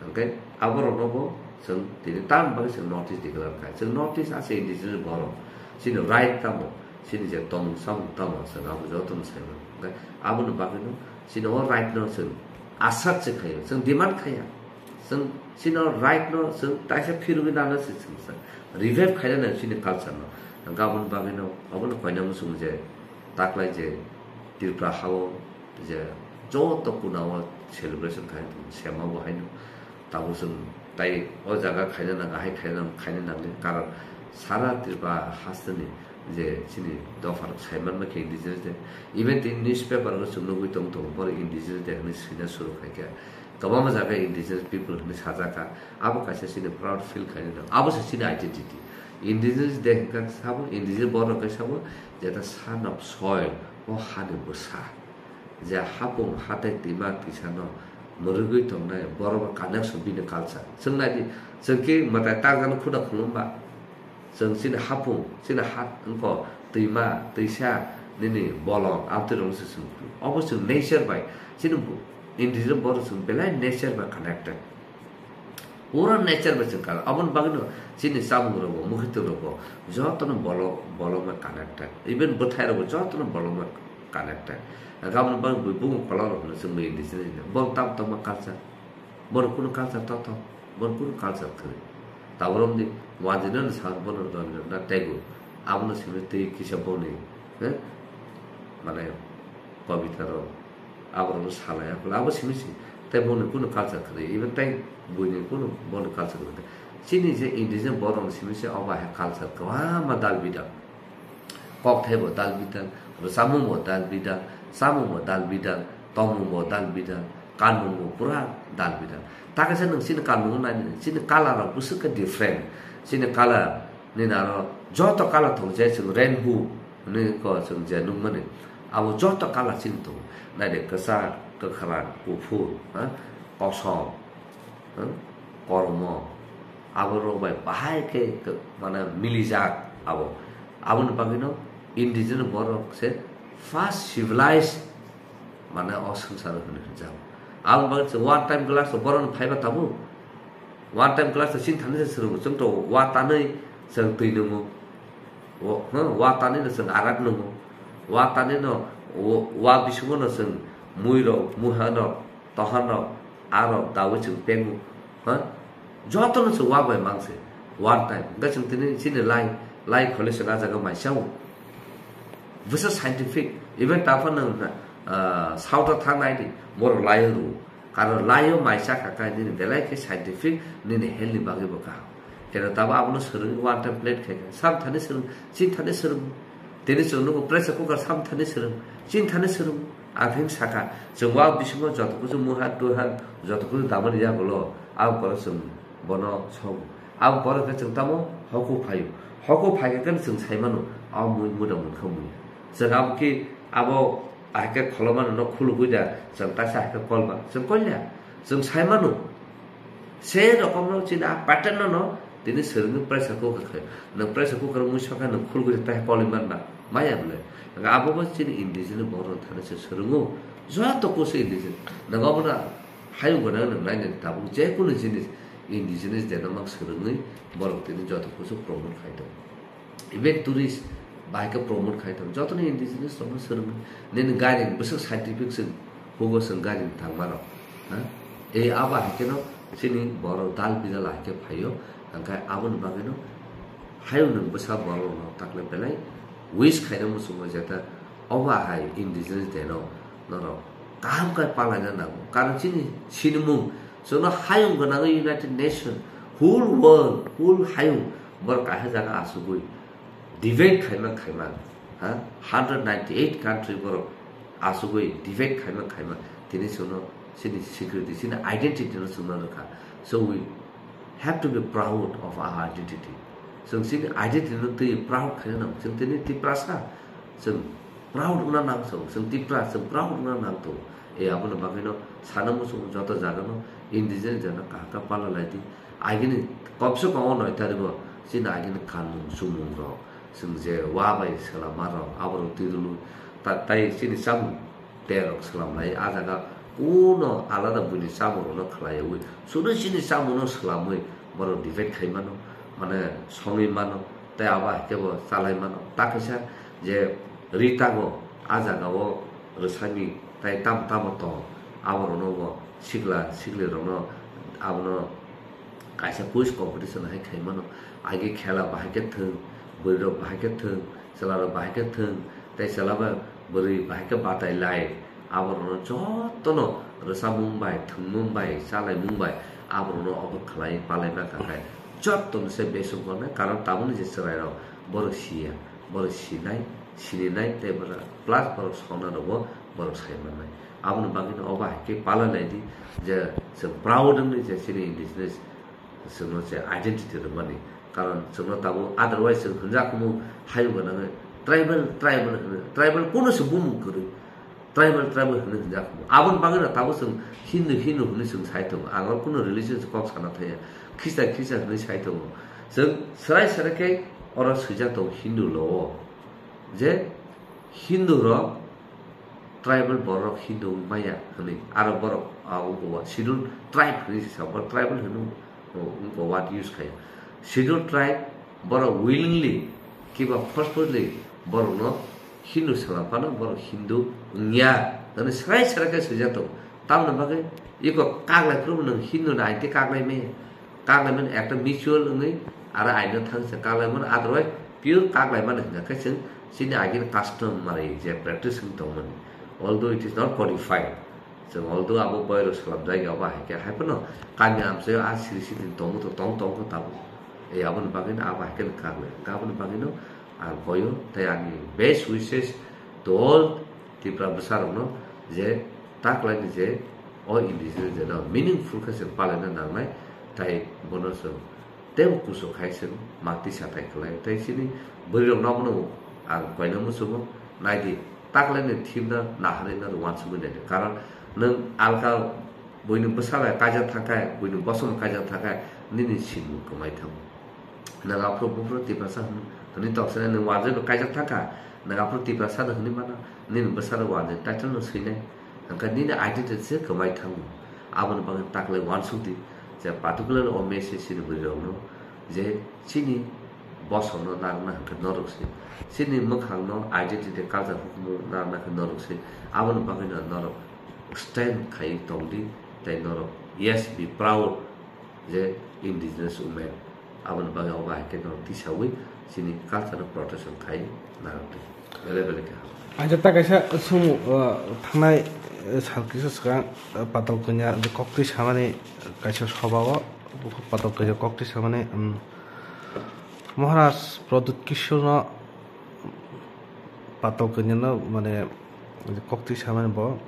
Hwnkhe aborokno bo chwng tini tamni bagwi chwng North East declare khai. Chwng North East ase indigenous borok. Chini right tamo, chini je tong samung tamo chwng abo jotono sai mano. Hwnkhe aboni bagwino chini o right no chwng assert se khaio. Chwng demand khaiya. Chwng chini o right no chwng taisa phirogwi nana se chwng sa revive khaina nang chini culture no. Hwnkhe aboni bagwino obono koina muchung je taklai je Tripura hao je joto kuna o celebration khai sema bo haino. Tabuk chwng tai o jaga khaina nang, ahai khaina nang, khaina nang le. Karon sara Tripura hasteni je chini dopha rok sai manma khe indigenous day. Even tini newspaper o chwng nugwi tong tongo, boro indigenous day hinwi swina suru khai kha. Kwbangma jaga indigenous people hinwi sajak kha. Abo kaisa chini proud feel khaina nang. Abo se chini identity. Indigenous day hwnkha sabo, indigenous borok khe sabo, jeta son of soil, o hani bwsa. Je hapung hatai twima twisano mwrwgwi tongnai borokno connection bini culture. Chwng naidi, chwng khe mwtai tarjano khuda khulumba. Chwng chini hapung, chini ha wngkho twima, twisa, nini bolong, amtwi rokno se chwng khulu. Obo chwng nature bai, chini bu-, indigenous borok chwng belai nature bai connected. Pura nature bai chwng kal. Aboni bagwino chini chamung rogo, mukhitung rogo, jotono bolong, bolong bai connected. Even bwthai rogo jotono bolong bai connected. Aboni bagwi bui bung kolor rok no chwng bai indigenous ni. Bong tam tongma culture. Boni kuno culture to to. Boni kuno culture kwrwi. Tabuk romdi wanjino ni sa bono Rabindranath Tagore. Abono simi twi kisa boni, eh? Mane kobita rok. Aborokno salai, aphela abo simi se. Tai boni kuno culture kwrwi, even tai buini kuno boni culture kwrwi. Chini je indigenous borokni simi se obo hai culture kwbangma dal bidal. Kokthai bo dal bidal, rwchapmung bo dal bidal, chamung bo dal bidal, tongmung bo dal bidal, kanmung bo pura dal bidal. Ta kaisa nwng chini kanmung nai, chini color rok bwswk khe different. Chini color nini aro joto color tongo, je chwng rainbow hinwi ko chwng je nukmani, abo joto color chini tongo. Naidi kwchak, kwkhwrang, kuphur, ha, kosom, ha, kormo, abo rok bai bahai khe k-, mane milijak abo. Aboni bagwino indigenous borok se first civilized mane o swngcharo hwnwi hwnjak. Aboni bagwi chwng one time glass rok borokno phaiba tabuk. One time glass rok chini thani se swrwngo. Chwng to wa tanwi chwng twi nungo. Wa, huh, wa tanwi no chwng arak nungo. Wa tanwi no wa, wa bisingo no chwng mui rok, muha rok, tohan rok, arok dawi chwng pengo. Huh? Jotono chwng wa bai mang se. One time. Hwnkhe chwng tini chini lai, lai khole chwng ah jaga mai chao. Bwsa scientific. Even taphano, ah, south o thang nai di. Borok lai o rwo. Karon lai o mai cha kha khe nini belai khe scientific, nini health ni bagwi bo kaham. Keno tabo abono swrwngwi one time plate khai kha. Sam thani swrwng, chin thani swrwng. Tini chwng nugo pressure cooker sam thani swrwng, chin thani swrwng. Ang khe sakha, chwng wa bisingo joto kusu muha tuha, joto kusu damani yagulo, abo koro chwng bono sogo. Abo koro khe chwng tamo hoku phaio. Hoku phai khe khe chwng sai mano, abo mui muda munkha mui. Chwng abo khe abo ahai khe kholomano no khulugwi da, chwng kaisa ahai khe kolba, chwng kolya. Chwng sai mano. Se rokomno chini a pattern no, no, tini swrwngwi pressure cooker khai. Nwng pressure cooker mui sokha nwng khulgwi ta koli manba. Maya bwle. Nga abo bo chini indigenous borok thani se swrwngo. Joto kusu indigenous. Nwng obo na hayung gwnang nwng nainani tabuk je kunu jinis indigenous de no mang swrwngwi borok tini joto kusu promote khai tongo. Even tourist bai khe promote khai tongo. Jotono indigenous rokno swrwngwi. Nini gari bwswk scientific se hugo chwng gari ni thangma rok, ha? E abo hai kheno chini borok dal bidal hai khe phaio, hwnkhe aboni bagwino hayung nwng bwsa borok rok no takle belai wish khaina muchungo jeta obo hai indigenous day no norok kaham khe palaina nango, karon chini sinimung chwngno hayung gwnangwi United Nation, whole world, whole hayung borok kaisa jaga achugwi debate khaima khaima, ha, hundred ninety eight country borok achugwi debate khaima khaima, tini chwngno chini security, chini identity no chwngno rwkha. So we have to be proud of our identity. Chwng chini identity no twi proud khaina nango. Chwng tini Tiprasa, chwng Proud wngna nang tongo, chwng Tipra, chwng proud wngna nang tongo. E, aboni bagwino sana muchungo joto jagano indigenous jana kaham khe pala lai di. Agini komse kom o noi tarigo chini agini kanmung chumung rok, chwng je wa bai swlama rok, aborok twirulu ta-, tai chini chamung terok swlam lai. A jaga kuno alada buini chamung rokno khwlaiwi, sudu chini chamung no swlamwi borok divide khai mano, mane songwi mano. Tei abo hai khe bo chalai mano. Ta kaisa je ritago, a jaga o rwsani tai tamo tamo tong, aborokno bo sikla siklirokno abono kaisa quiz competition hai khai mano. Agi khela bahai khe thwng, bwrwirok bahai khe thwng, chwlarok bahai khe thwng, tei chwla bai bwrwi bahai khe batai lai. Aborokno jotono rwchapmung bai, thwngmung bai, chalaimung bai aborokno obo khlai palaima kha khe jotono se besuk gornai, karon tabukni je chwrairok borok siya, borok sinai, sininai tei borok plus borok songna rokbo borok sai mannai. Aboni bagwino obo hai khe pala nai di je chwng proud wngwi je chini indigenous chwngno se identity rwmani. Karon chwngno tabuk otherwise chwng hwnjak kumu hayung gwnangwi tribal, tribal hwnwi, tribal kuno se bumung kwrwi. Tribal, tribal hwnwi hwnjak kumu. Aboni bagwino tabuk chwng Hindu, Hindu hwnwi chwng sai tongo. Ang oro kuno religion se kok sana thaya. Khista, Khista hwnwi sai tongo. Chwng swrai swrai khe oro swijak tongo Hindu law o. Je Hindu rok tribal borok Hindu wng maya hwnwi, aro borok, ah, wngkha schedule tribe hwnwi se sa, bo tribal hwnwi wngkha word use khaio. Schedule tribe borok willingly kiba forcefully borokno Hindu swlam phano borok Hindu wngya hwnwi swrai swrai khe swijak tongo. Tamoni bagwi iko kaklai phuru nwng Hindu ni ain tei kaklai maya. Kaklaimani ekta mutual wngwi aro aino thangsa kaklaimani, otherwise pure kaklaimani hwnka khe chwng chini agini customary je practice wng tongmani, although it is not codified. Chwng although abo boyro swlamjak ya, abo hai khe hai phano kami amchaio a siri siri tongwi tong tong tong kho tabuk. E, aboni bagwino abo hai khe kaklai, aboni bagwino ang koyo tei ani best wishes to all Tipra bwsarokno je taklaini je o indigenous day no meaningful khe chwng palaina nangnai, tai bono chwng teibo kuchuk khai chwng makti sathai khlai. Tai chini bwrwirokno abono ang koina muchungo, naidi taklaini theme no naharwi no uansugwi naidi, karon nwng alka buini bwsa bai kaijak thangkhe, buini bosom kaijak thangkhe nini sinmung kwmai thango. Nwng aphuru buphuru Tiprasa hwn-, hwnwi tongsinai, nwng wanjwi bo kaijak thangkha, nwng aphuru Tiprasa no hwnwi mano, nini bwsarok wanjwi title no swinai, hwnkhe nini identity se kwmai thango. Aboni bagwi taklai uansuk di, je particular o message chini bwrwirokno, je chini bosongno narwkna hwnkhe norok se, chini mwkhangno identity culture hukumu narwkna khe norok se, aboni bagwino norok stand khaiwi tong di, tei norok yes, be proud, je indigenous women. Aboni bagwi obo hai khe no tisawi chini culture no protection khai narwkdi. Bele bele khe habo. Aja ta kaisa sumu, uh, thangnai, uh, sal kisa swkang, uh, Patal Kanya je koktwi samani kaisa soba o, Patal Kanya koktwi samani, um, Maharaj Pradyut Kishore no Patal Kanya no mane koktwi samani bo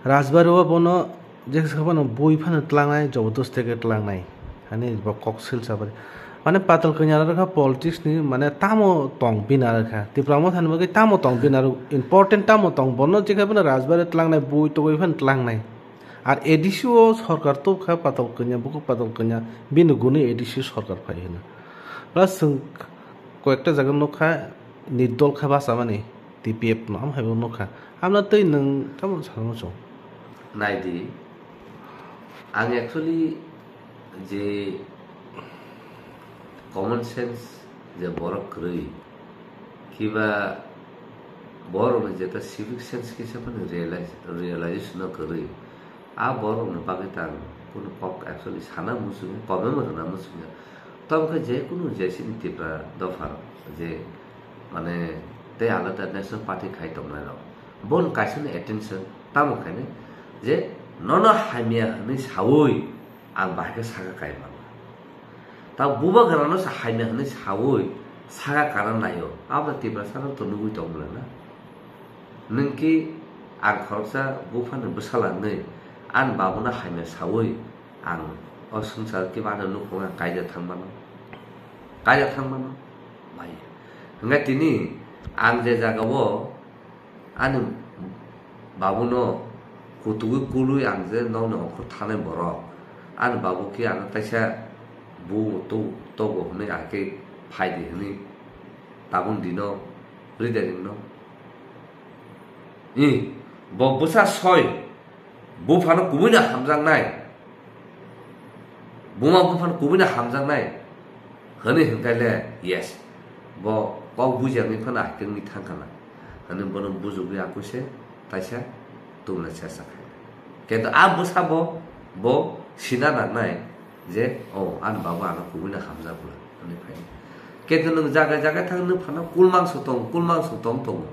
Rajbari o bono jesa phano bui phano tlangnai, jobodosti khe tlangnai. Hani bo kok sil sabari. Mane Patal Kanya rwkha politics ni mane tamo tong bini rwkha. Tipra Motha ni bagwi tamo tong bini rw-, important tamo tong. Bono jekhe phano Rajbari tlangnai, bui togwi phano tlangnai. Ar A D C o sorkar tubkha Patal Kanya, bukhuk Patal Kanya, bini gwnwi A D C o sorkar phai hino. Plus chwng koyekta jaga nukha, nirdol khe bachamani. T P F no, am hai bo nukha. Amno twi nwng tamo salmo chwng. Naidi, ang actually je common sense je borok kwrwi, kiba borokni jeta civic sense kisa phano realize-, realization no kwrwi, a borokni bagwi ta ang kunu kok actually sana muchungya, comment rwna muchungya. Tamo khe je kunu je chini Tipra dopha je mane tei alada national party khai tongnai rok, bon kaisa ni attention tamo khainai je nono hamya hwnwi sawi ang bahai khe saka kai mano. Ta bubagrano se hamya hwnwi sawi saka kana naio, abo Tiprasa rok to nugwi tong bwla na. Nwng ki ang khoroksa buphani bwsala hwnwi ani babuno hamya sawi ang o swngchar kiba ano nukhungo ang kaijak thang mano. Kaijak thang mano. Bai. Hwnkhe tini Ang je jagao ani babuno kutugwi kulwi ang je nokni okhor thanai borok, ani babu khe ano taisa bu to-, togo hwnwi ahai khe phai di hwnwi tabuk dino ride ringno. I, bo bwsa soi, buphano kubui no hamjaknai, buma buphano kubui no hamjaknai hwnwi hwnkhe le, yes, bo kok bujaknai phano ahai khe wngwi thang kha na hwnwi bono bujugwi akui se taisa tubuna chesta khainai. Kintu a bwsa bo, bo sina nangnai je, "O, ani babu ano kubui no hamjak bwla," hwnwi phai. Kintu nwng jaga jaga thang nwng phano kulmang sotong, kulmang sotong tongo.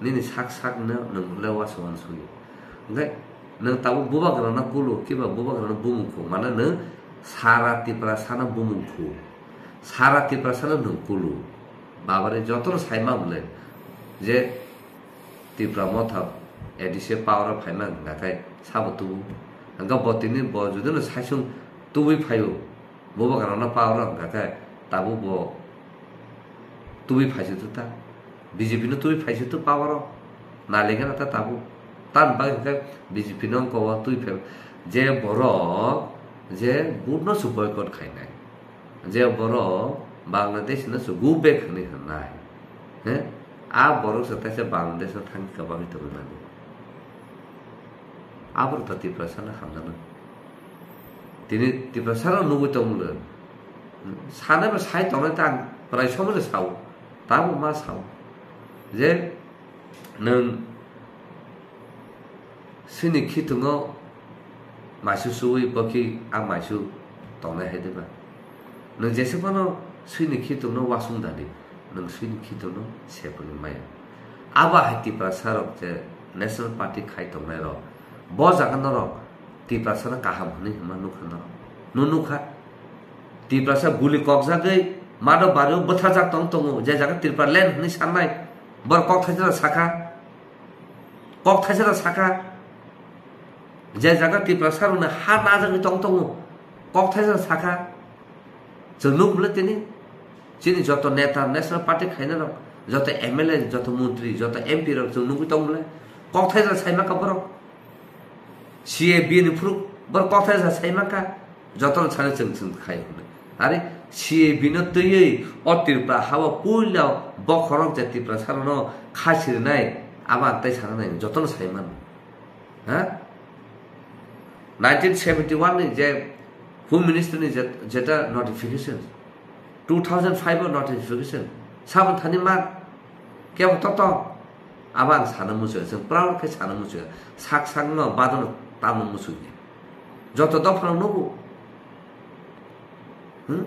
Nini sak sak no nwng le uansuk uansukya. Hwnkhe nwng tabuk bubagrano kulu, kiba bubagrano bumung khu, mane nwng sara Tiprasano bumung khu. Sara Tiprasano nwng kulu. Babare jotono saima bwle je Tipra Motha A D C power o phaima hwnkha khe sabo tubu. Hwnkhe bo tini bo judino saisung tubui phaio. Bubagrano power o hwnkha khe tabuk bo tubui phaisithu ta. B J P no tubui phaisithu power o. Nalikhe na ta tabuk. Tamni bagwi hwnkhe B J P no wngkha o tubui phai. Je borok je vote no se boycott khainai. Je borok Bangladesh no se go back hwnwi hwnnai. He? A borok se taisa Bangladesh no thangwi kwbangwi tongwi mano. Aborok ta Tiprasa no hamjaknai. Tini Tiprasa rok nugwi tongmung le. Sanai ba sai tongnai ta ang prai somo se sao. Tamo ma sao. Je nwng sini khitungo maisu suwi bokhi a maisu tongnai hai diba. Nwng jese phano sini khitungno wasung dadi. Nwng sini khitungno sepuni maya. Abo hai Tiprasa rok je National Party khai tongnai rok. Bo jaga norok Tiprasa no kaham hwnwi hwnma nukha norok. Nw nukha. Tiprasa guli kokjagwi mado bario bwthajak tong tongo. Je jaga Tripura land hwnwi sannai. Bor kok thaisa sakha. Kok thaisa sakha. Je jaga Tiprasa rokni ha najagwi tong tongo. Kok thaisa sakha. Chwng nuk bwle tini. Chini joto neta, National Party khainai rok, joto M L A, joto montri, joto M P rok chwng nugwi tong bwle. Kokthai jora sai maka borok. C A B ni phuru borok kokthai jora sai maka. Joto no sani chwng chwng khai hwnwi. Are C A B no twiwi o Tripura hao puila bokhorok je Tiprasa rokno kha sirinai abo ang tai sana nai joto no sai mano. Ha? Nineteen seventy one ni je Home Ministry ni je, jeta notification, two thousand five o notification, sabon thani mar, kebo to to, abo ang sana muchung, chwng proud khe sana muchung, sak sak no badon tamo muchung ya. Joto dopha rok nugo. Hmm?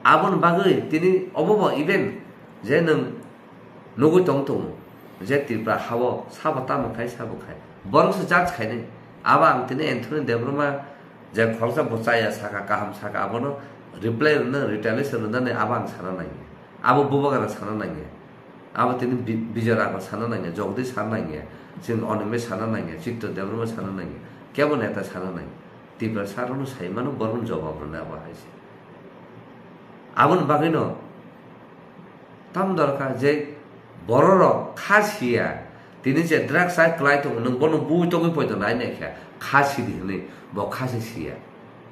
Aboni bagwi tini obo bo even je nwng nugwi tong tongo je Tripura hao sabo tamo khai sabo khai. Borok se judge khainai. Abo ang tini Anthony Debbarma je khoroksa bo chaya saka, kaham saka, abono reply rwna, retaliation rwna nai abo ang sana nangya. Abo bubagra sana nangya. Abo tini Bi-, Bijoy Raghav sana nangya, Jagdish sana nangya, chwng Animesh sana nangya, Chitra Debbarma sana nangya, kebo neta sana nangya. Tiprasa rokno sai mano borokno jawab rwna abo hai se. Aboni bagwino tam dorkar je bororok kha siya, tini je drugs chai kwlai tongo, nwng bono bui tongwi poito nai nai khe kha sidi hwnwi bo kha se siya.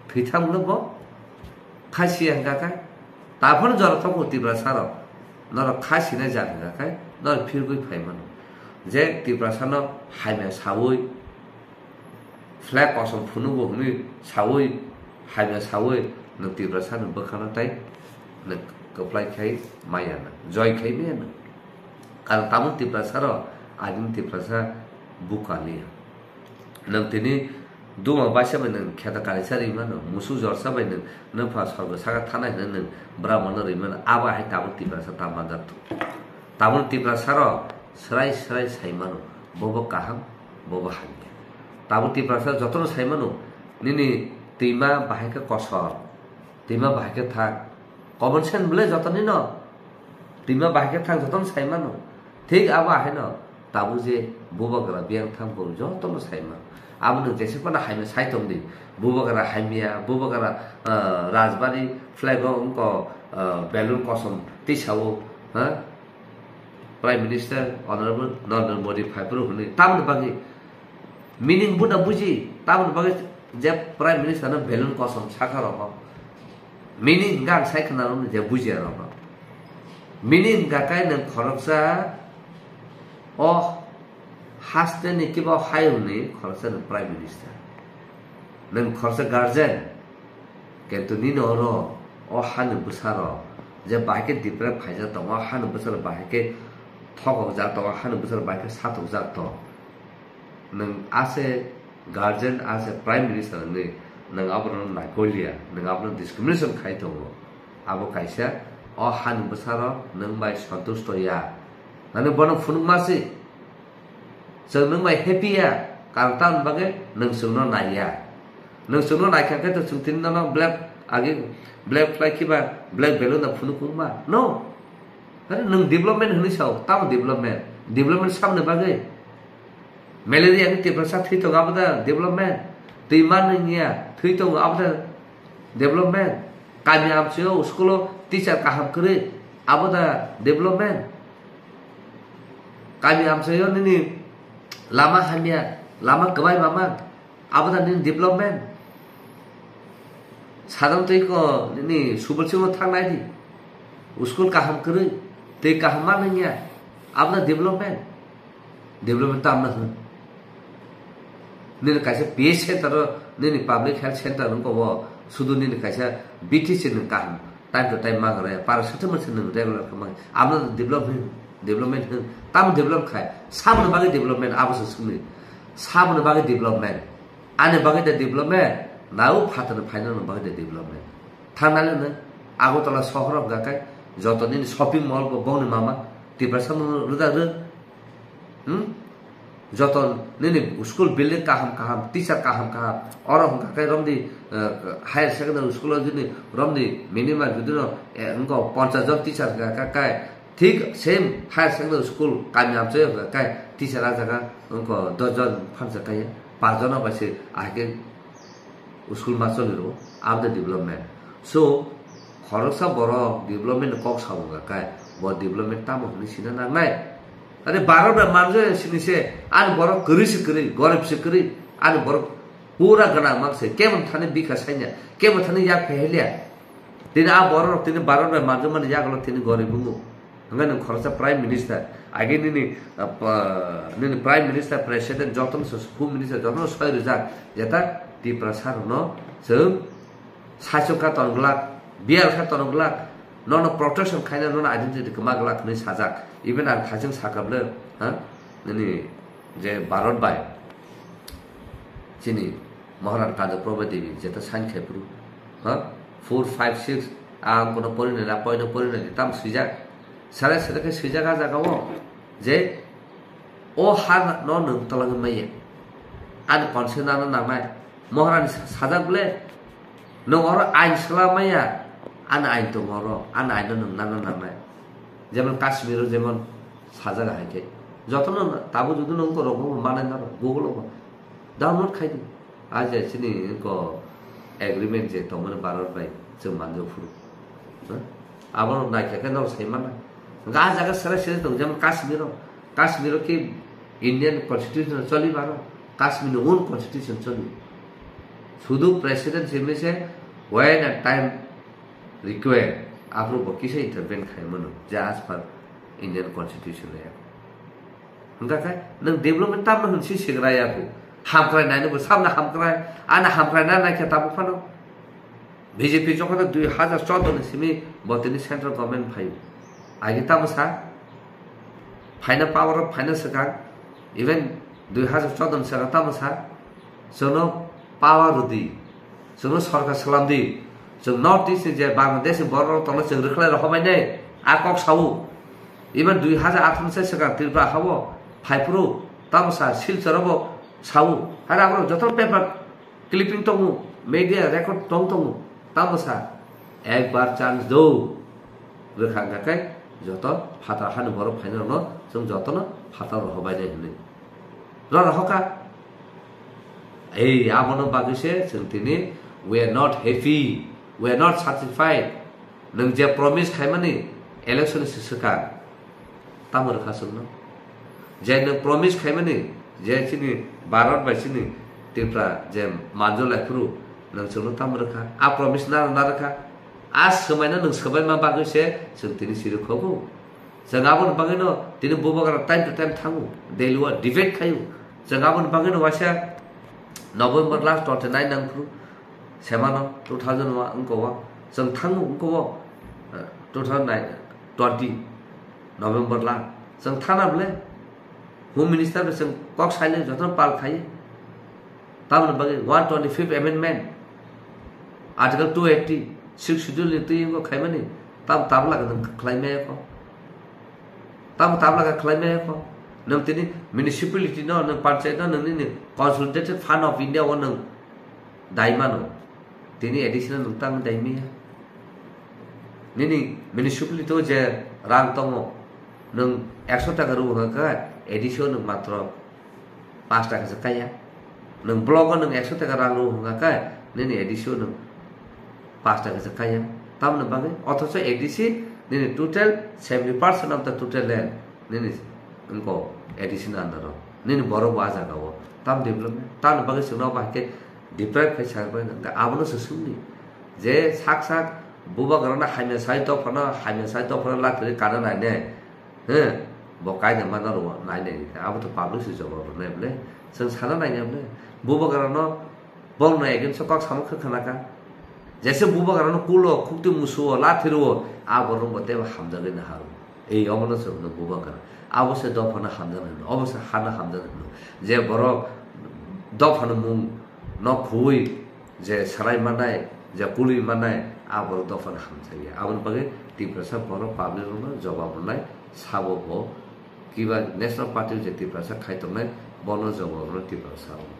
Thwi thangno bo kha siya hwnkha khe, taphano jora tongo Tiprasa rok, norok kha sinai jat hwnkha khe norok phirgwi phai mano. Je Tiprasa no hamya sawi, flag kosom phunugo hwnwi sawi, hamya sawi, nwng Tiprasa ni bwkhano tai nwng kwplai khai maya na, joy khai maya na. Karon tabuk Tiprasa rok agini Tiprasa bukaliya. Nwng tini duma baisa bai nwng kheta kalisa ri mano, musu jorsa bai nwng, nwng pha sorgo saka thanai hwnwi nwng brahmano ri mano, abo hai tabuk Tiprasa ta manjak thung. Tabuk Tiprasa rok swrai swrai sai mano, bobo kaham, bobo hamya. Tabuk Tiprasa jotono sai mano, nini twima bahai khe kosor, twima bahai khe thang, common sense bwle jotoni no, twima bahai khe thang jotono sai mano. Thik abo haino tabuk je bubagra biyang thang bo jotono sai mano. Abo nwng jese phano hamya sai tong di. Bubagra hamya, bubagra, ah, Rajbari flag o wngkha, ah, balloon kosom tisao, ha? Prime Minister Honorable Narendra Modi phaiphuru hwnwi tamni bagwi meaning buda buji tamni bagwi je Prime Minister no balloon kosom sakha rokho meaning hwnkha ang sai khna rokno je bujiya rokno meaning hwnkha kai nwng khoroksa o haste ni kiba hayung ni khoroksa nwng Prime Minister nwng khoroksa guardian. Kintu nini oro o hani bwsarok je bahai khe deprive khaijak tongo, o hani bwsarok bahai khe thokokjak tongo, o hani bwsarok bahai khe satokjak tongo. Nwng as a guardian, as a prime minister hwnwi nwng abono naikoliya, nwng abono discrimination khai tongo. Abo kaisa o hani bwsarok nwng bai santusto ya. Nani bono phunukma se. Chwng nwng bai happy ya, karon tamoni bagwi nwng chwngno naiya. Nwng chwngno naikha khe to chwng tini nono black agi black flag kiba black balloon da phunuk wngma? No. Are nwng development hwnwi sao, tamo development? Development saboni bagwi? Malaria ni Tiprasa thwi tongo abo da development? Twi manwi ya thwi tongo abo da development? Kami amchaio school o teacher kaham kwrwi abo da development? Kami amchaio nini lama hamya, lama kwbai mama, abo da nini development? Sadam twi ko nini subal simo thangnai di. School kaham kwrwi, twi kaham ma nangya, abo da development? Development tamna hwn. Nini kaisa P H center o, nini public health center wngko bo, sudu nini kaisa B T C ni kaham. Time to time ma gra ya, paracetamol se nwng regular khe ma. Abo no develop hin, development hin. Tamo develop khai? Saboni bagwi development, abo se swngni. Saboni bagwi development. Ani bagwi de development, nau phatani phaina no bagwi de development. Thangnai le nwng Agartala sohor o hwnkha khe joto nini shopping mall bo bongni mama, Tiprasa no rwda rw. Hmm? Joto nini school building kaham kaham, teacher kaham kaham, oro hwnkha khe romdi, eh, higher secondary school o jini romdi minimum judino, eh, wngkha ponchash jon teacher hwnkha khe, thik same higher secondary school kami amchaio hwnkha khe teacher a jaga wngkha dos jon phansa kaiya, paanch jon bai se ahai khe school ma choli rwo, abo de development. So, khoroksa borok development ni kok sabo hwnkha khe, bo development tamo hwnwi sina nangnai? Are Bharat bai manjak sini se, ani borok kwrwi se kwrwi, gorib se kwrwi, ani borok pura gwnang mang se, kebo thani bikha sainya, kebo thani yak phehelia. Tini a borok rok tini Bharat bai manjakmani yagulo tini gorib wngo. Hwnkhai nwng khoroksa Prime Minister, age nini, ah, pa-, nini Prime Minister, President, jotono se Home Minister, jotono soi rijak, jeta Tiprasa rokno chwng saichung kha tono glak, biyal kha tono glak, nono protection khaina nono identity kwma glak hwnwi sajak. Even ang thaichung sakha bwle, ha, nini je Bharat bai chini Maharani Kanjapur bai Devi jeta sign khai phuru, ha, four, five, six, ang kono porinai na, poino porinai di, tam swijak. Sare sare khe swijak a jaga o je o ha no nwng twlangwi maya. Ani consent ano nangnai. Maharani sa-, sajak bwle, nwng oro ain swla maya, ani ain tongo oro, ani ain no nwng nana nangnai. Jemon Kashmir o jemon sajak hai khe. Jotono tabuk jodi nwng korok bo manai naro, Google o bo download khai di. A je chini ko agreement je tongmani Bharat bai chwng manjak phuru. Ha? Abono naikha khe norok sai manai. Ga jaga sere sere tong, jemon Kashmir o. Kashmir o khe Indian constitution choli mano. Kashmir ni own constitution choli. Sudu president simi se when a time required, aphuru bo kisa intervene khai mano. Je as per Indian constitution ya. Hwnkha khe nwng development tamno hwn si sigra ya khu. Hamkrai naino bo sabna hamkrai, ana hamkrai na naikhe tabuk phano. B J P jokhon dui hajar choudo ni simi bo tini central government phaio. Agi tamo sa? Phaina power o phaina swkang. Even dui hajar choudo ni swkang tamo sa? Chwngno power rwdi. Chwngno sorkar swlamdi. Chwng North East ni je Bangladesh ni borok rok tongo chwng rwkhlai rok hobainai. A kok sao. Even dui hajar atharo ni swkang Tripura hao phaiphuru tamo sa Silchar o bo sao. Hare aborok joto paper clipping tongo, media record tong tongo, tamo sa ekbar chance do. Rwkha hwnkha khe joto phatar hani borok phainai rokno chwng jotono phatar rok hobainai hwnwi. Rora hoka. Ei, abono bagwi se chwng tini we are not happy, we are not satisfied. Nwng je promise khaimani election ni swkang. Tamo rwkha chwngno? Je nwng promise khaimani, je chini Bharat bai chini Tripura je manjol lai phuru, nwng chwngno tamo rwkha? A promise na, na rwkha? A swmaino nwng swbaima bagwi se chwng tini siri khogo. Chwng aboni bagwino tini bubagra time to time thango, daily o debate khaio. Chwng aboni bagwino waisa November last twenty nine nang phuru semano two thousand wngko o. Chwng thango wngko o, eh, two thousand nine, twenty November la. Chwng thana bole Home Minister bai chwng kok saile jotono pal khai. Tamoni bagwi one twenty fifth amendment, Article two eighty, Sixth Schedule ni twi wngkha khaimani, tam tabla ka nwng khlai maya kho. Tam tabla ka khlai maya kho. Nwng tini municipality no, nwng panchayat no, nwng nini Consolidated Fund of India o nwng dai mano. Tini A D C no nwng tam dai maya. Nini municipality o je rang tongo, nwng ekso taka rw hwnkha khe A D C o nwng matro paanch taka se kaya. Nwng block o nwng ekso taka rang rw hwnkha khe nini A D C o nwng paanch taka se kaya. Tamoni bagwi othocho A D C nini total seventy percent of the total land nini wngko A D C ni under o. Nini borok bo a jaga o tam development. Tamoni bagwi chwngno bahai khe deprive khai sa bai nang. Abono se swngdi je sak sak bubagrano hamya sai dophano, hamya sai dophano lathiri kana nainai. He, bo kaida manna rwo nainai. Abo to public se jawab rwnai bole. Chwng sana nainai bole. Bubagrano bongno against o kok samo khe khnakha. Jese bubagrano kulo, khukti musuo, lathirwo, a borok bo teibo hamjagwi naharo. Ei obono se hwno bubagra. Abo se dophano hamjaknai hwno, obo se hano hamjaknai hwno. Je borok dophano mung no khuwi, je swrai mannai, je kulwi mannai, a borok dophano hamjakya. Aboni bagwi Tiprasa borok public rokno jawab rwnai sabo bo kiba National Party je Tiprasa khai tongnai, bono jawab rwnai Tiprasa rok.